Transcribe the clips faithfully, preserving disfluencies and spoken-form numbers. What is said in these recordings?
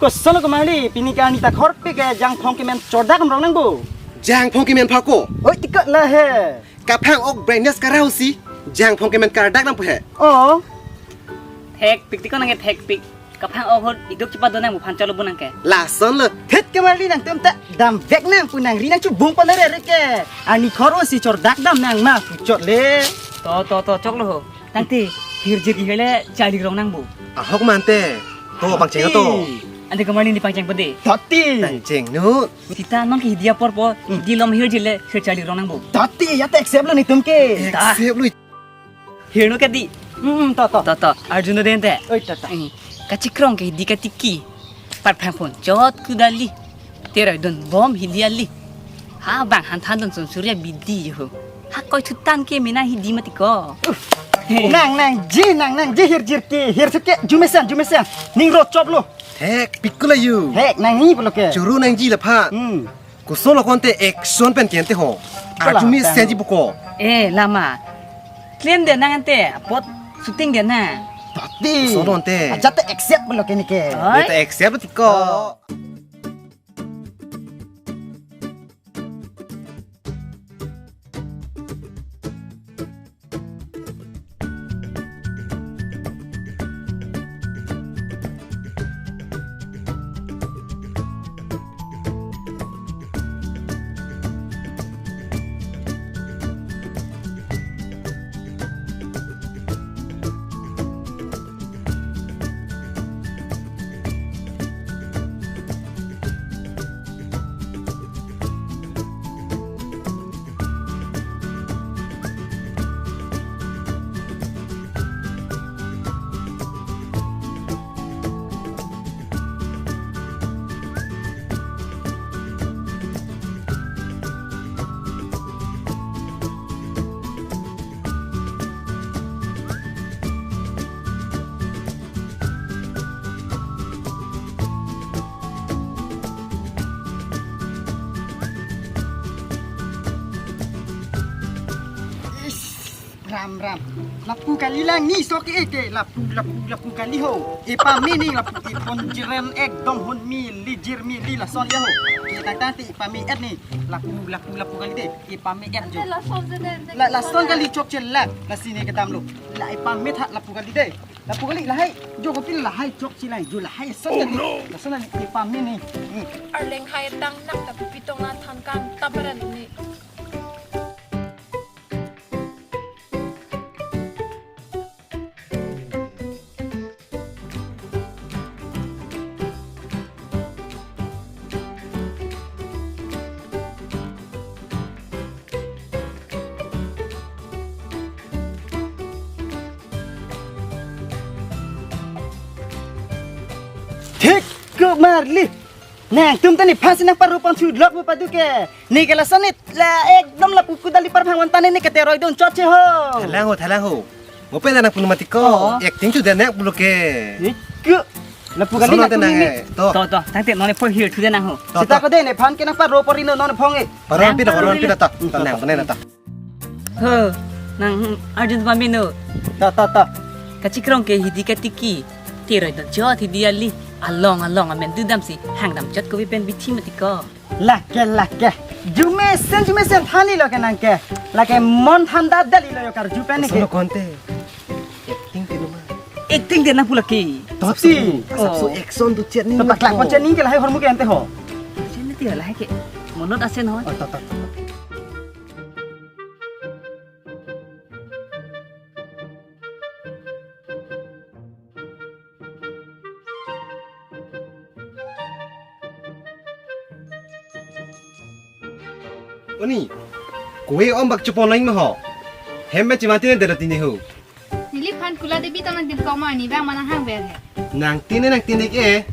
Koson lo Komarli, pini ke arni ta khorpik ke jangphong kemen chordak damrong nangpo. Jangphong kemen phako. Oi, tikot la he. Kaphang-ok brightness karau si jangphong kemen kardak nangpo he. Oh. Thekpik, tikot nang thekpik. Kaphang-ok ahut iduk chepadon nangpo, phan cholo bo nang ke. Lason lo. Thet Komarli, nangtum ta damvek nang pu nangri nangchubung pon re ke. Arni khor-o si chordak dam nang ma pu chot le. To, to, to, choklo ho. Tangte hirjir ke hele charli rong nangpo. Ahok ma ante. To, pangcheng to. Tati. Ante Komarli, ne pangcheng pade. Tati. Pangcheng nu. Seta non ke hidi apor po, Hmm. hidi lom hirjir le, hir charli rong nangpo. Tati, ya ta accept lo netum ke. Ta. Accept lo. Hir nu ke di. Hmm, to, to. To, to. Arjun do den te. Oi, to, to. Hmm. Kachikrong ke hidi katiki. Parphang pon chot kudali. Teroi don bom hidi ali. Ha bang han than don son surya bidi ho. Ha koi thutan ke mena hidi mati ko. Nang nangji, nang nangji hirjir ke. Hir suke, jumesen, jumesen. Ning ro chop lo. Thekpik ko la yu. Thek nangji pulo ke. Choro nangji la pha. Hmm. Koson lo konte action pen ke ante ho. Kola, arjumi tang. Senji buko. Eh, lama. Klem de nang ante, apot shooting de nang. Tati. Koson lo ante. Ajat te accept pulo ke ne ke. Oi. Te accept tiko. Oh. Ish, ram ram. Lapu kali lang ni sok ke ke, lapu, lapu, lapu kali ho. Epame ni lapu, epon jiren ekdom hon mili, jir mili lason ya ho. Ke tang tang ti epame et ni. Lapu, lapu, lapu kali de. Epame et jo. Ante lason je de, ante la, lason kali chokche la. Lasi ne kedam lo. La epame tha lapu kali de. Lapu kali lahai. Jo kopi lahai chokche lahai. Jo lahai son kali. Oh, no. Lason kali epame ni. Hmm. Arleng hai tang nak tapi pitong na than kan taparan ni. Thik Komarli. Nangtum ta nephan si nangparo pon thu lok mo padu ke. Ne ke lason nit la ekdom lapu kudali parphang van ta ne ne ke teroi don chotche ho. Thalang ho, thalang ho. Mo pen nang punu mati ko. Oh. Acting chu de nang pulo ke. Iku. Lapu kali. Sono na te nang kuni. Eh. To. To, to. Tangte non ne pho hir thu de nang ho. To, seta to. Ko de nephan ke nangparo pori no non ne phong e. Paro pi da, paro pi da ta. To, to, nang to. Pone na ta. Ho, nang, hmm, Arjun pamino. Ta, ta, ta. Kachikrong ke hidi katiki. Teroi don chot hidi ali. Along, along amen dudam si. Hang dam chot ko pen bithi mati ko. Lake, lake. Jumesen, jumesen thani lo ke nang ke. Lake mon thanda dali lo yo karju pen ke. Sono konte. Acting ke numa. Acting de nang pulo ke. Top si. Asap so action tu chet ni. To paklak pon chet ni ke lahai hormu ke ante ho. Chet ni ti lahai ke. Monot asen ho. Oh, to, to, to. Oni, kove om bak chopon lang ma ho. Hem me chimati ne dera tini ho. Neliphan Kula Devi ta nangtin koma ni bang ma nanghang ver he. Nangtin ne nangtin ne ke.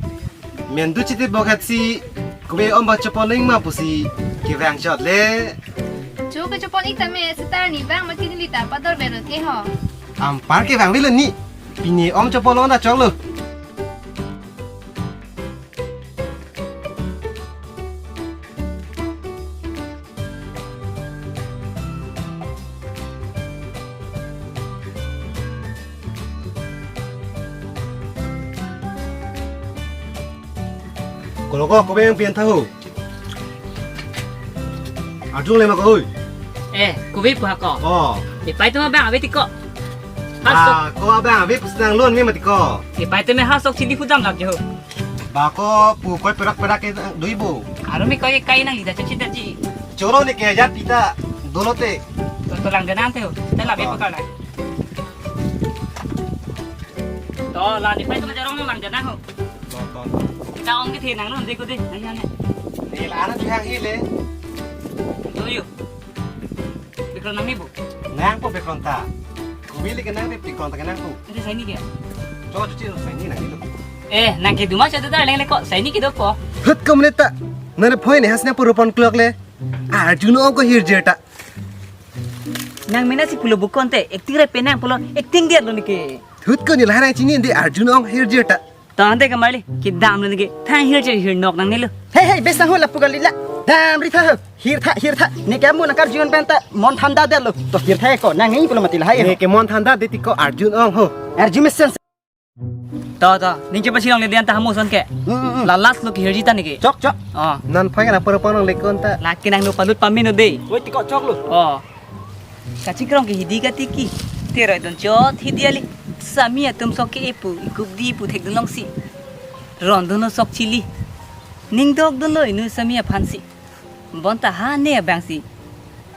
Mendu chiti bokhat si kove om bak chopon lang ma pusi kevang chot le. Cho ke chopon ik tame seta ni bang ma kini lita pador ver ke ho. Ampar kevang velo ni. Pini om chopon lo na chok lo. Kolo ko, kove nangpi-an tha ho? Arjun le ma ko oi? Eh, kove pu ha ko? Oh. Nepei atum abang ave ti ko. Ha sok. Ah, ko abang ave pusi nanglun me mati ko. Nepei atum ha sok chili pudam lap je ho. Ba ko pu koi perak-perak ke dui bo. Aro me koi kai nangli ta chachit ta ji. Choro ne ke ajat pita dolo te. To, to lang de nang te ho. Ta la be pakar na. To la nepei atum jarong lang de nang ho. To, to. Ta ong kethe nanglun de ko de. Nang yang ne. Ne la ana tu yang hi le. To yo. Background nang ni bo. Nang ko background ta. Kove le ke nang de background ta ke nang ko. Ante saini ke? Cho cho chi saini nang ni lo. Eh, nang ke duma cha ta leng le ko. Saini kedo ko. Hut ko mene ta. Nang ne phone ne hasna puro pon clock le. Arjun ong ko hirjir ta. Nang mena si pulo bukon te, acting re penang pulo, acting dia lo neke. Hut ko ni lahai nang chini de Arjun ong hirjir ta. Tante Kamarli, kedam lo neke, thang hirjir hirnok nang ni lo. Hey, hey, bes nang ho lapu kali la. Damri tha ho. Hir tha, hir tha. Neke amu nang karjun pen ta, mon thanda dia lo. To hir tha ko, nang ni pulo mati lahai ho. Neke mon thanda de ti ko Arjun ong ho. Arjun mesen. To, to, ning chepa chilong le dian ta hamu son ke. Hmm, hmm, hmm. La last lo ke hirji ta neke. Chok, chok. Oh. Nang phai kana pura ponong lekon ta. La ke nang no palut pamino de. Oi, ti ko chok lo. Oh. Kachikrong ke hidi katiki. Teroi don chot hidi ali. Sami atum sok ke epu, ikup di pu thek dun long si. Ron dun lo sok chili. Ning dok dun lo inu sami aphan si. Bonta ha ne abang si.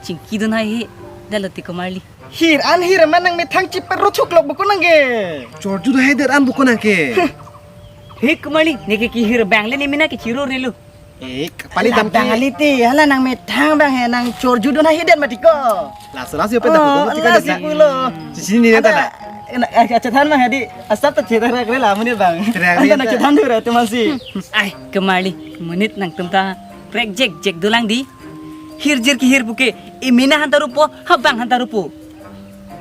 Chingki dun hai he. Dalo ti Kamarli. Hir an hir man nang methang chiperro chuk lok buku nang ke. Chorju do hai der an buku nang ke. Hik Kamarli, neke kehir abang le ne mena ke chiro relu. Eh, pali ala dam abang ki. Ali ti, hala nang methang abang he nang chorju do na hi der mati ko. Laso laso yo pen ta buku ti ka la si pulo. Chichi ni ta la. Ada, eh, achethan abang hadi, asap ta chetak rak re la muni abang. Chetak re anta na ta. Achethan dura tu masih. Ai, Kamarli, monit nangtum ta prek jek jek dolang di. Hirjir kehir puke, emena hanta rupo, habang hanta rupo.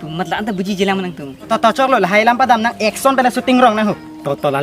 Tum matla anta buji jelang nangtum. To, to chok lo, lahai lam padam nang action pen shooting rong nang ho. To, to la.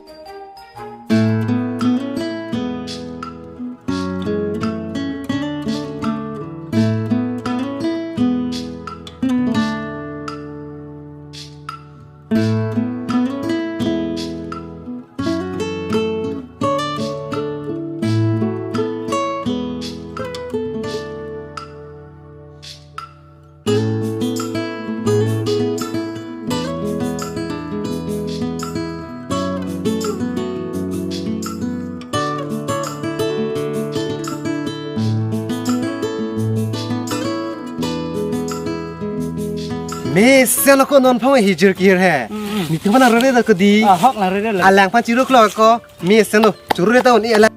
Mesen lo ko non phong hijir kir he. Mm, mm. Nitum mana rore da ko di. Ah, hok la rore la. Alang pan chiruk lo ko. Mesen lo. Churu re ta un-e alang.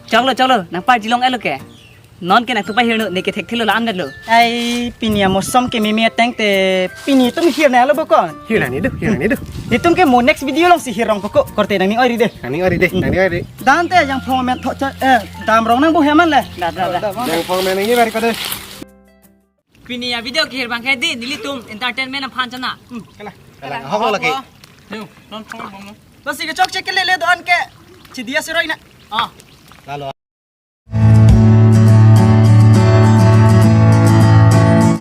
Choklo, choklo, nang parjilong elo ke. Non ke nangtum pahirno, neke thekthelo la-an lo. Ai, pini amosom ke mimi ateng te, pini tum hirna lo bokon. Hirna ni do, hirna ni do. Itum ke mo next video along si hirrong poko, korte nangning oi ri de. Nangning oi ri de, nangning oi ri. Dante yang phone men tho cha, eh, dam rong nang bo heman le. Da, da, da. Yang phone men nangning oi ri ko de. Pini avideo kehir abang ke di, nelitum entertainment aphan chana. Hmm. Kalang. Kalang. Hok lo lagi. Yo, non phone bom lo. Lasi kechok chek ke lele do-an ke. Chidia siroi na. Ah. Lalo.